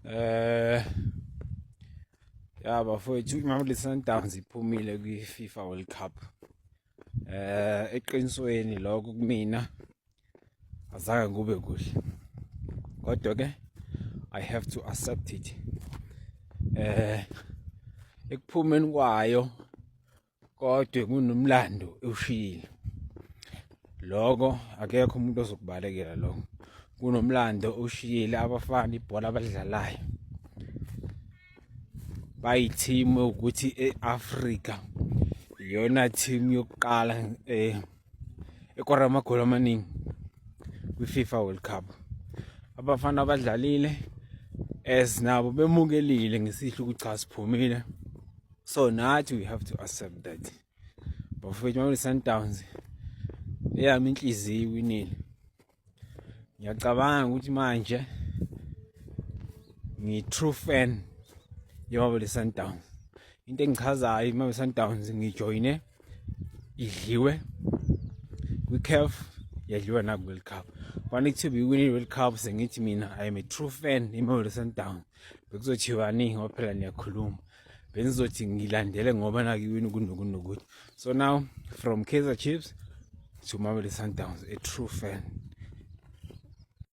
Ya bafowethu, iMamelodi Sundowns iphumile kwi-FIFA World Cup. Eqinisweni lokho kumina azange kube kuhle. Kodwa ke I have to accept it. Ekuphumeni kwayo kodwa kunomlando ewushiyile. Lokho akekho umuntu ozokubalekela lokho. Kunomlando oshiyile abafana, ibhola abadlalayo. Bayi-team ukuthi e-Afrika iyona team yokuqala ekora amagoli amaningi kwi-FIFA World Cup. Abafana abadlalile as nabo bemukelile ngesihle ukuthi cha, siphumile. So nathi we have to accept that. Bafowethu, Mamelodi Sundowns, eyami inhliziyo iwinile. Ngiyacabanga ukuthi manje ngi-true fan yeMamelodi Sundowns. Into engichazayo, iMamelodi Sundowns ngijoyine idliwe kwi-CAF, yadliwa naku-World Cup. Fanele kuthiwa iwinile i-World Cup, sengithi mina I am a true fan yeMamelodi Sundowns. Bekuzothiwani? Ngoba phela niyakhuluma. Bengizothi ngilandele ngoba naku iwini kunokunokuthi. So now from Kaizer Chiefs to Mamelodi Sundowns, a true fan.